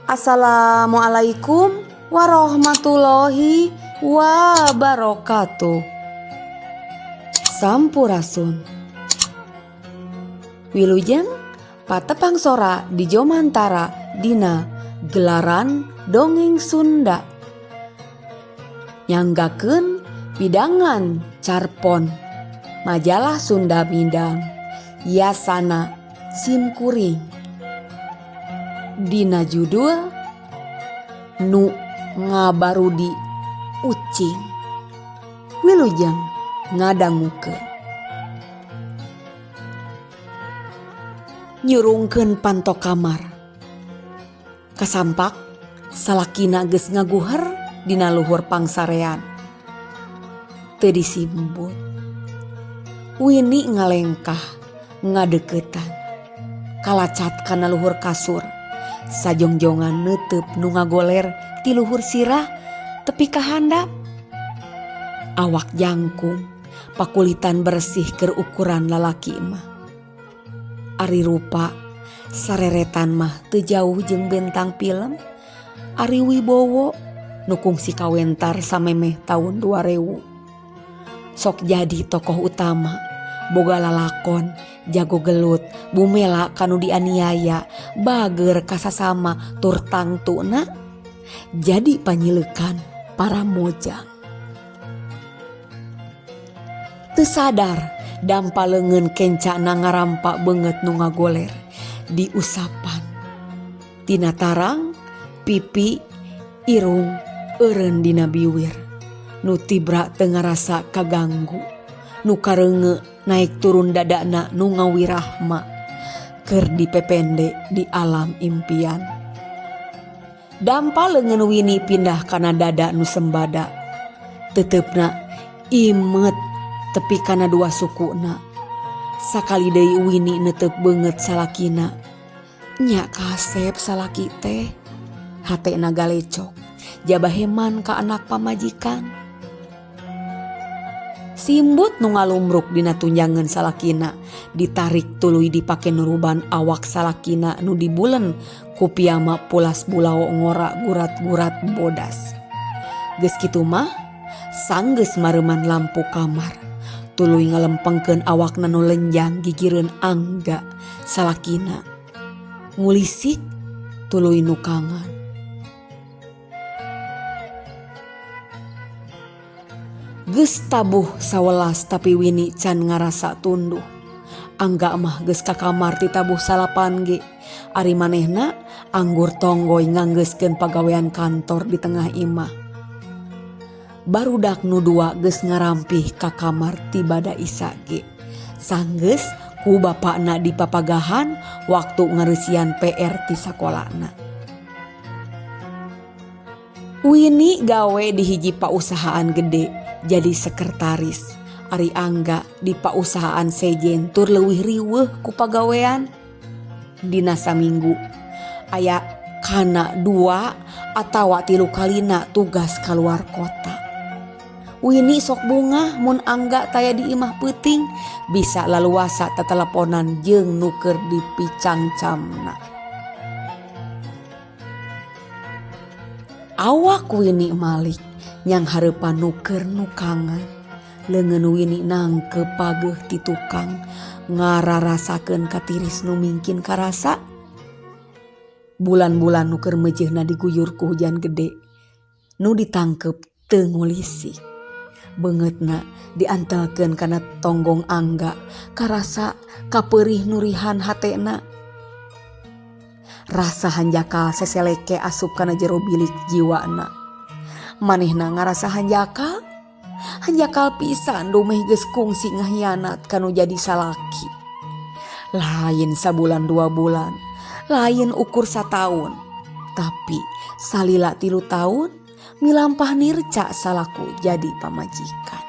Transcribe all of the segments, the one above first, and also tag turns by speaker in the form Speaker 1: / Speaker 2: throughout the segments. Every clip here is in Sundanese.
Speaker 1: Assalamualaikum warahmatullahi wabarakatuh. Sampurasun. Wilujeng patepang sora di Jomantara dina gelaran dongeng Sunda. Nyanggakeun pidangan carpon majalah Sunda Midang yasana simkuring. Dina judul Nu Ngabarudi Ucing. Wilujeng ngadangukeun. Nyurungkeun panto kamar. Kasampak salakina geus ngaguher dina luhur pangsarean. Teu disimbut. Wini ngalengkah ngadeuketan. Kalacat kana luhur kasur. Sajongjongan neuteub nu ngagoler ti luhur sirah tepi ka handap. Awak jangkung, pakulitan bersih keur ukuran lalaki mah. Ari rupa sareretan mah teu jauh jeung bentang pilem Ari Wibowo nu kungsi kawentar samemeh taun 2000. Sok jadi tokoh utama, boga lalakon, jago gelut, bumela kanu dianiaya, bager ka sasama tur tangtuna jadi panyilekan para mojang. Teu sadar dampa leungeun kencana ngarampa beungeut nu ngagoler di usapan. Tina tarang, pipi, irung, eureun dina biwir. Nu tibra teu ngarasa kaganggu. Nu kareungeu naek turun dadana nu ngawirahma keur dipepende di alam impian. Dampa leungeun Wini pindah kana dada nu sembada. Teuteupna imet tepi kana dua sukuna. Sakali deui Wini neuteup beungeut salakina. Nya kasep salaki teh. Hatena galecok. Jaba heman ka anak pamajikan. Simbut nu ngalumruk dina tunjangan salakina ditarik tuluy dipake nuruban awak salakina nu dibulen ku piyama pulas bulao ngora gurat-gurat bodas. Geus kitu mah sanggeus mareuman lampu kamar tuluy ngalempengkeun awakna nu lenjang gigireun Angga salakina ngulisik tuluy nukangan. Geus tabuh sawelas tapi Wini can ngarasa tunduh. Angga mah geus ka kamar ti tabuh salapan ge. Ari manehna anggur tonggoy nganggeuskeun pagawean kantor di tengah imah. Barudak nu dua geus ngarampih ka kamar ti bada Isa ge. Sanggeus ku bapakna dipapagahan waktu ngareusian PR ti sakolana. Wini gawe di hiji pausahaan gede jadi sekretaris. Ari Angga di pausahaan sejen tur leuwih riweuh ku pagawean. Dina saminggu aya kana dua atawa tilu kalina tugas kaluar kota. Wini sok bungah mun Angga taya di imah peuting bisa laluasa teteleponan jeung nu keur dipicangcamna. Awak Wini malik nyang hareupan nu keur nukangan. Leungeun Wini nangkeup pageuh ti tukang ngararasakeun katiris nu mingkin karasa. Bulan-bulan nu keur meujeuhna diguyur ku hujan gede nu ditangkeup teu ngulisik. Beungeutna diantelkeun kana tonggong Angga karasa kapeurih nurihan hatena. Rasa hanjakal seseleke asup kana jero bilik jiwana. Manehna ngarasa hanjakal, hanjakal pisan dumeh geus kungsi ngahianat kanu jadi salaki. Lain sabulan dua bulan, lain ukur sataun, tapi salila 3 tahun milampah nirca salaku jadi pamajikan.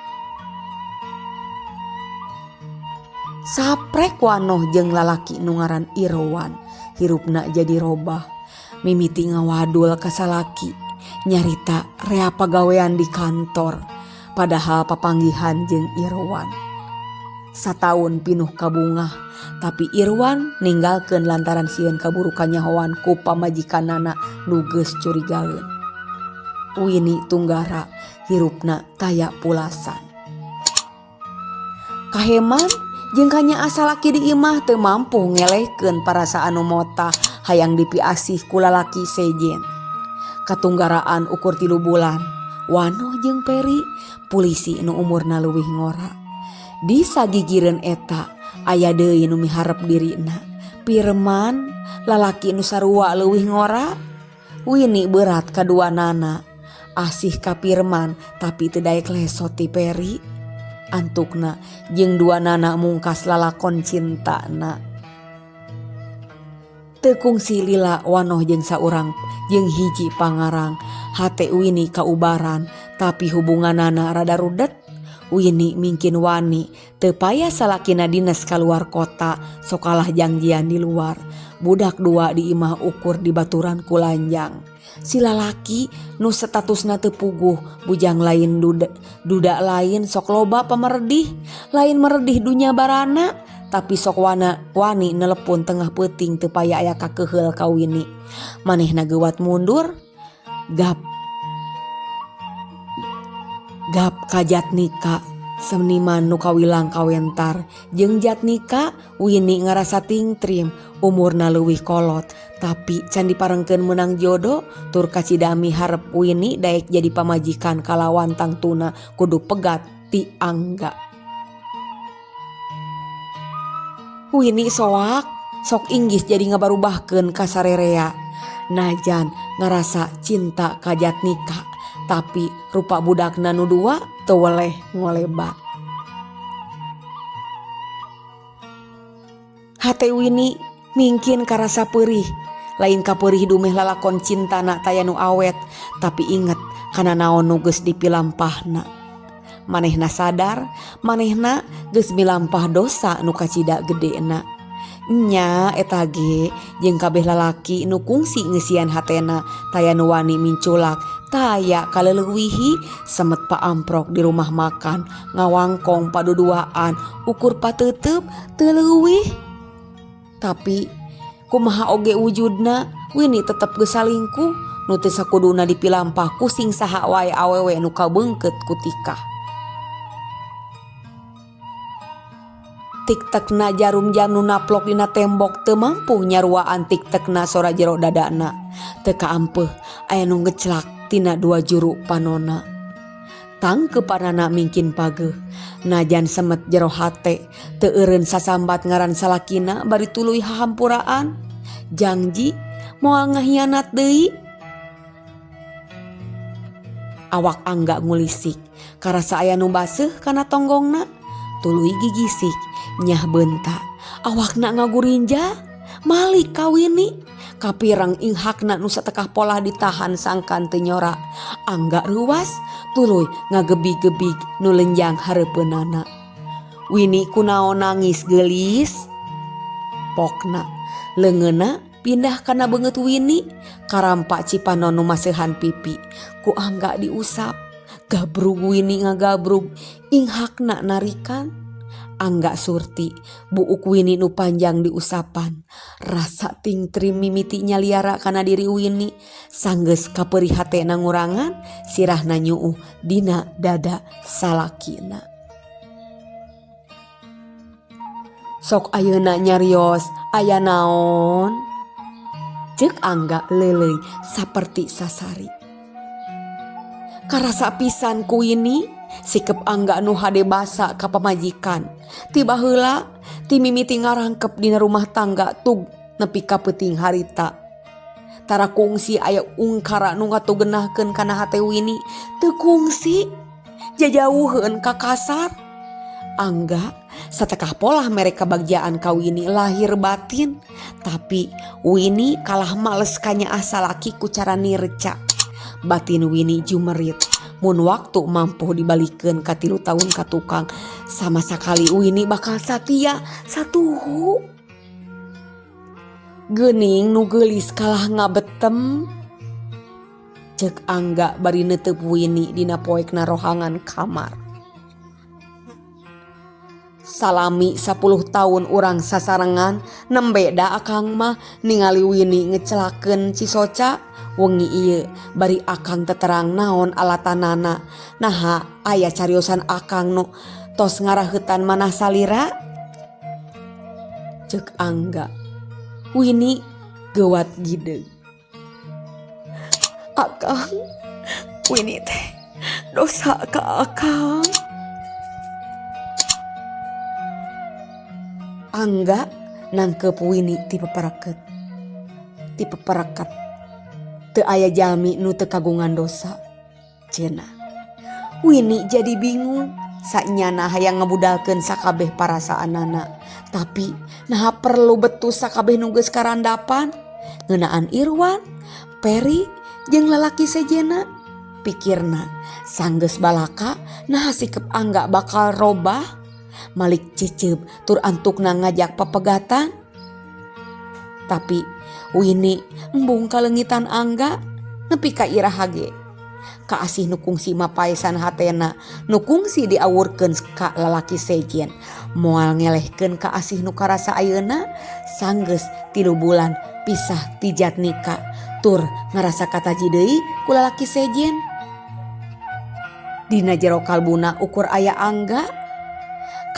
Speaker 1: Saprek wanoh jeung lalaki nu ngaran Irwan, hirupna jadi robah. Mimiti ngawadul ka salaki, nyarita rea pagawean di kantor, padahal papanggihan jeung Irwan. Sataun pinuh kabungah, Tapi Irwan ninggalkeun lantaran sieun kaburu kanyahoan ku pamajikanana nu geus curigaeun. Wini tunggara hirupna taya pulasan. Kaheman jeung kanyaah salaki di imah teu mampu ngelehkeun parasaan nu motah hayang dipiasih ku lalaki sejen. Katunggaraan ukur 3 bulan, Wanoh jeung Peri, pulisi nu umurna leuwih ngora. Di sagigireun eta aya deui nu miharep dirina. Pirman, lalaki nu sarua leuwih ngora. Wini berat kaduanana. Asih ka Pirman tapi teu daek lesot ti Peri. Antukna jeung duanana mungkas lalakon cintana. Teu kungsi lila Wanoh jeung saurang jeung hiji pangarang. Hate Wini kaubaran tapi hubunganana rada rudet. Wini mingkin wani teu payah salakina dines kaluar kota sokalah jangjian di luar. Budak dua di imah ukur di baturan ku lanjang. Si lalaki nu statusna teu puguh bujang lain duda lain sok loba pameredih. Lain meredih dunya barana tapi sok wani nelepon tengah peuting teu paya aya kakeheul ka Wini. Manehna geuwat mundur gap gap ka Jatnika seniman nu kawilang kawentar. Jeung Jatnika Wini ngarasa tingtrim umurna leuwih kolot tapi can diparengkeun meunang jodoh tur kacidami harep Wini daek jadi pamajikan kalawan tangtuna kudu pegat ti Angga. Wini soak sok inggis jadi ngabarubahkeun ka sarerea. Najan ngarasa cinta ka Jatnika tapi rupa budakna nu dua teu weleh ngolebat. Hate Wini mingkin karasa peurih. Lain kapeurih dumeh lalakon cintana taya nu awet, tapi inget kana naon nu geus dipilampahna. Manehna sadar, manehna geus milampah dosa nu kacida gedena. Nya eta ge jeung kabeh lalaki nu kungsi ngeusian hatena taya nu wani minculak, taya kaleulewihi semet paamprok di rumah makan, ngawangkong paduduaan, ukur pateuteub teu leuwih. Tapi kumaha oge wujudna Wini tetep geus salingkuh nu teu sakuduna dipilampah ku sing saha wae awewe nu kabeungkeut ku tikah. Tiktekna jarum jam nu naplok dina tembok teu mampu nyaruaan tiktekna sora jero dadana. Teu kaampeuh aya nu ngeclak tina dua juru panona. Tangkeupanana mingkin pageuh. Najan semet jero hate teu eureun sasambat ngaran salakina bari tuluy hahampuraan. Jangji moal ngahianat deui. Awak Angga ngulisik karasa aya nu baseuh kana tonggongna. Tuluy gigisik nyah beunta. Awakna ngagurinja malik ka Wini. Kapireng inghakna nu satekah polah ditahan sangkan teu nyora. Angga reuwas tuluy ngagebig-gebig nu lenjang hareupeunana. Wini kunaon nangis geulis? Pokna leungeunna pindah kana beungeut Wini. Karampa cipanon nu maseuhan pipi ku Angga diusap. Gabrug Wini ngagabrug inghakna narikan. Angga surti buuk Wini nu panjang diusapan. Rasa tingtrim mimiti nyaliara kana diri Wini. Sanggeus kapeurih hatena ngurangan sirahna nyuuh dina dada salakina. Sok ayeuna nyarios aya naon? Ceuk Angga leuleuy saperti sasari. Karasa pisan ku Wini sikep Angga nu hade basa ka pamajikan. Ti baheula ti mimiti ngarangkep dina rumah tangga tug nepi ka peuting harita. Tara kungsi aya ungkara nu ngatugenahkeun kana hate Wini. Teu kungsi jajauheun ka kasar. Angga satekah polah mere kabagjaan ka Wini lahir batin, tapi Wini kalah males ka nyaah salaki ku cara nirca. Batin Wini jumerit mun waktu mampu dibalikeun ka 3 tahun ka tukang sama sakali Wini bakal satia satuhu. Geuning nu geulis kalah ngabetem. Ceuk Angga bari neuteup Wini dina poekna rohangan kamar. Salami 10 taun urang sasarengan nembe da akang mah ningali Wini ngecelakeun Cisoca wengi ieu bari akang teu terang naon alatanana naha aya cariosan akang nu tos ngaraheutan manah salira? Ceuk Angga. Wini geuwat gideug. Akang, Wini teh dosa ka akang. Angga nangkeup Wini ti pepereket. Ti pepereket. Teu aya jalmi nu teu kagungan dosa. Cenah. Wini jadi bingung. Sanyana hayang ngabudalkeun sakabeh parasaanana. Tapi naha perlu betus sakabeh nu geus karandapan? Ngeunaan Irwan, Peri, jeung lalaki sejenna. Pikirna, sanggeus balaka naha sikep Angga bakal robah? Malik cecep tur antukna ngajak papegatan. Tapi Wini embung kaleungitan Angga nepi ka iraha ge. Kaasih nu kungsi mapaesan hatena nu kungsi diawurkeun ka lalaki sejen. Moal ngelehkeun kaasih nu karasa ayeuna sanggeus 3 bulan pisah ti Jatnika tur ngarasa kataji deui ku lalaki sejen. Dina jero kalbuna ukur aya Angga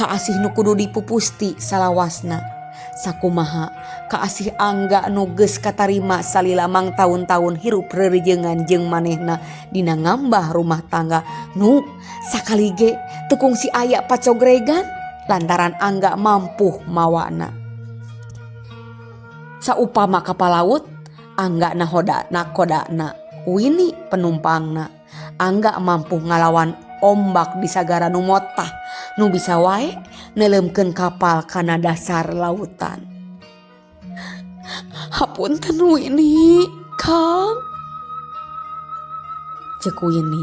Speaker 1: kaasih nu kudu dipupusti salawasna. Sakumaha kaasih Angga nu geus katarima salila mangtaun-taun hirup rerejengan jeung manehna dina ngambah rumah tangga nu sakali ge teu kungsi aya pacogregan lantaran Angga mampuh mawana. Saupama kapal laut Angga nahoda nakodana Wini penumpangna. Angga mampu ngalawan ombak di sagara nu motah nu bisa wae neuleumkeun kapal kana dasar lautan. Hapunten Wini, Kang. Ceuk Wini.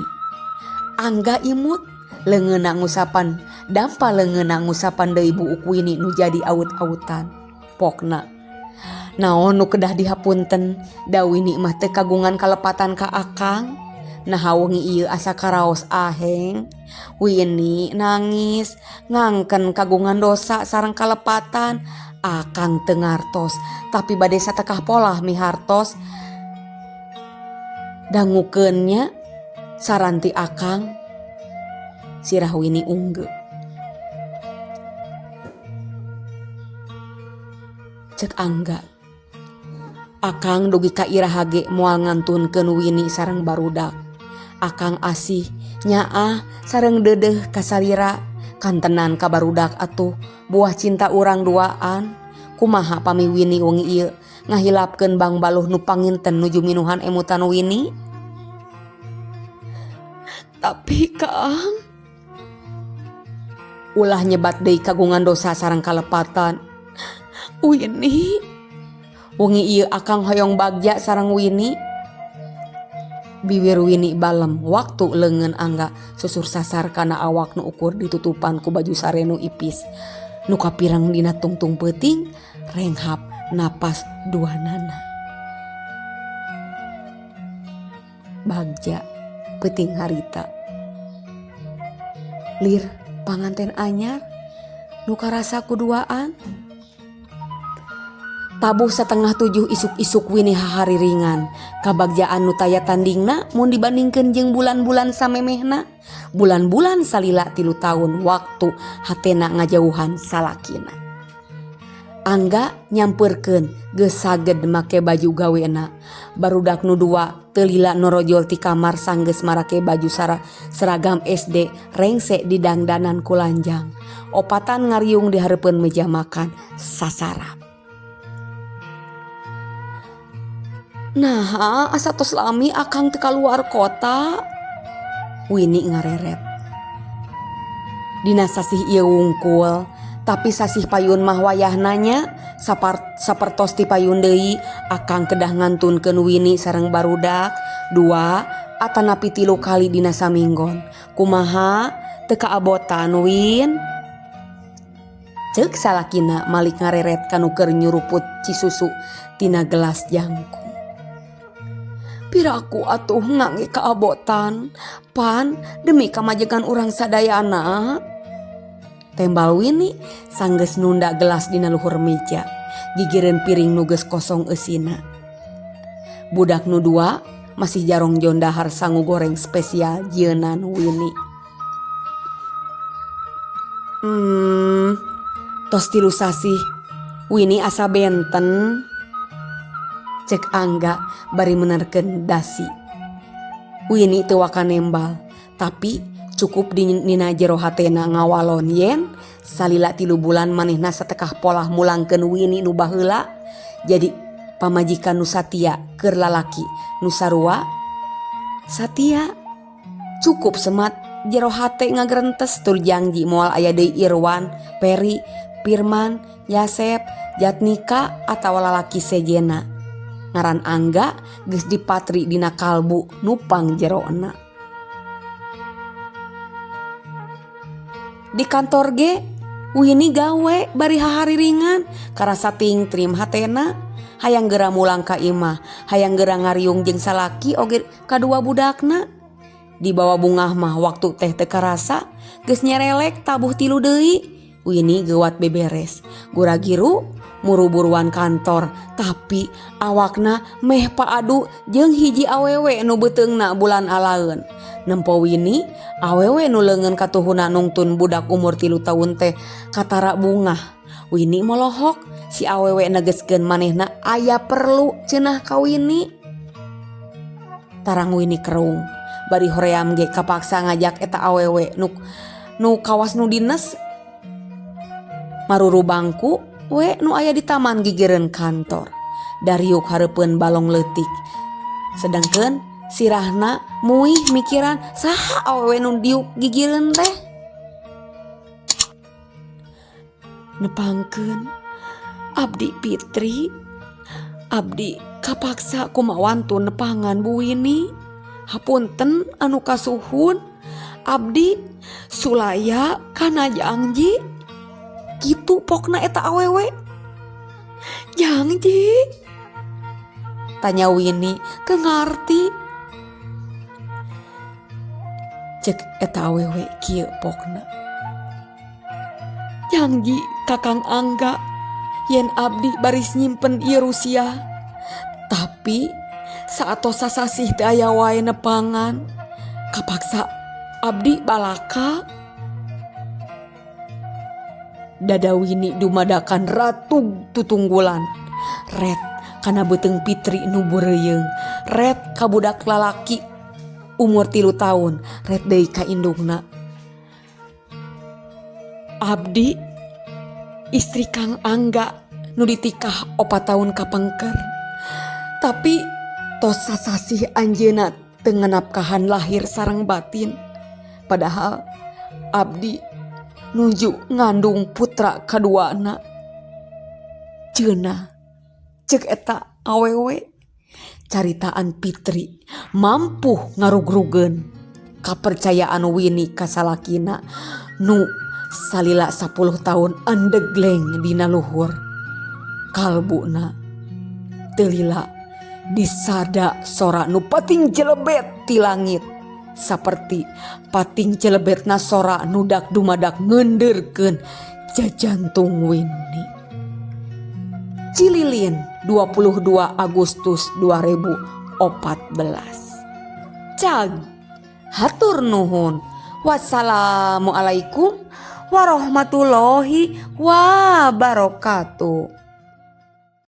Speaker 1: Angga imut leungeunna ngusapan dampa leungeunna ngusapan deui buuk Wini nu jadi aut-autan. Pokna naon nu kedah dihapunten da Wini mah teu kagungan kalepatan ka Akang. Naha wengi ieu asa karaos aheng. Wini nangis ngangken kagungan dosa sareng kalepatan. Akang teu ngartos tapi bade satekah polah mihartos dangukeun nya saranti Akang. Sirah Wini unggeu. Cek Angga. Akang dugi ka iraha ge moal ngantunkeun Wini sareng barudak. Akang asih nyaah sareng deudeuh ka salira kantenan ka barudak atuh buah cinta urang duaan. Kumaha pami Wini wengi ieu ngahilapkeun bangbaluh nu panginten nuju minuhan emutan Wini? Tapi Kang, ulah nyebat deui kagungan dosa sareng kalepatan. Wini, wengi ieu Akang hoyong bagja sareng Wini. Biwir Wini balem waktu leungeun Angga susur sasar kana awak nu ukur ditutupan ku baju sare nu ipis. Nu kapireng dina tungtung peuting renghap napas duanana. Bagja peuting harita. Lir panganten anyar nu karasa kuduaan. Tabuh 6:30 isuk-isuk Wini hahariringan. Kabagjaan nu taya tandingna mun dibandingkeun jeung bulan-bulan samemehna. Bulan-bulan salila 3 taun waktu hatena ngajauhan salakina. Angga nyampeurkeun geus saged make baju gawena. Barudak nu 2 teu lila norojol ti kamar sanggeus marake baju seragam SD rengse didangdanan ku lanjang. Opatan ngariung di hareupeun meja makan sasarap. Naha asa tos lami Akang teu kaluar kota? Wini ngareret. Dina sasih ieu wungkul, tapi sasih payun mah wayahna nya sapertos ti payun deui Akang kedah ngantunkeun Wini sareng barudak 2 atanapi 3 kali dina saminggon. Kumaha teu kaabotan Win? Ceuk salakina malik ngareret kanu keur nyuruput cisusu tina gelas jangkung. Piraku atuh ngangge kaabotan pan demi kamajegan urang sadayana. Tembal Wini sanggeus nunda gelas dina luhur meja, gigireun piring nu geus kosong eusina. Budak nu dua masih jarongjon dahar sangu goreng spesial jieunan Wini. Hmm, tos 3 sasih Wini asa benten. Cek Angga bari menerkeun dasi. Wini teu waka nembal, tapi cukup dina jero hatena ngawalon yen salila 3 bulan manehna satekah polah mulangkeun Wini nu baheula jadi pamajikan nu satia keur lalaki nu sarua satia. Cukup semat jero hate ngagrentes tur jangji moal aya deui Irwan, Peri, Pirman, Yasep, Jatnika atawa lalaki sejena. Ngaran Angga geus dipatri dina kalbu nu pangjerona. Di kantor ge Wini gawe bari hahariringan karasa tingtrim hatena hayang geura mulang ka imah, hayang geura ngariung jeung salaki oge kadua budakna. Dibawa bungah mah waktu teh teu karasa geus nyerelek tabuh 3 deui. Wini geuwat beberes, gura-giru muru-buruan kantor, tapi awakna meh paadu jeung hiji awewe nu beuteungna bulan alaeun. Nempo Wini, awewe nu leungeun katuhuna nungtun budak umur 3 taun teh katara bungah. Wini molohok, si awewe negeskeun manehna aya perlu cenah ka Wini. Tarang Wini kerung, bari hoream ge kapaksa ngajak eta awewe nu kawas nu dines maruru bangku we nu aya di taman gigireun kantor. Dariuk hareupeun balong leutik. Sedangkeun sirahna muih mikiran saha awewe nu diuk gigireun teh. Nepangkeun abdi Fitri, abdi kapaksa kumawantu nepangan Bu Wini. Hapunten anu kasuhun, abdi sulaya kana jangji. Kitu pokna eta awewe. Jangji? Tanya Wini teu ngarti. Cek eta awewe kieu pokna. Jangji Kakang Angga yen abdi baris nyimpen ieu Rusia. Tapi saatos sasasih teu aya wae nepangan. Kapaksa abdi balaka. Dada Wini dumadakan ratug tutunggulan. Ret kana beuteung Fitri nu bureuyeung. Ret ka budak lalaki umur 3 taun. Ret deui ka indungna. Abdi istri Kang Angga nu ditikah 4 tahun kapengker. Tapi tos sasasih anjeunna teu nganapkahan lahir sareng batin. Padahal abdi nuju ngandung putra kaduana. Ceunah ceuk eta awewe. Caritaan Fitri mampu ngarugrugeun kapercayaan Wini ka salakina nu salila 10 tahun andegleng dina luhur. Kalbuna teu lila disada sora nu pating jelebet ti langit. Saperti pating celebetna sora nudak dumadak ngeundeurkeun jajantung Wini. Cililin 22 Agustus 2014. Cag hatur nuhun. Wassalamualaikum warahmatullahi wabarakatuh.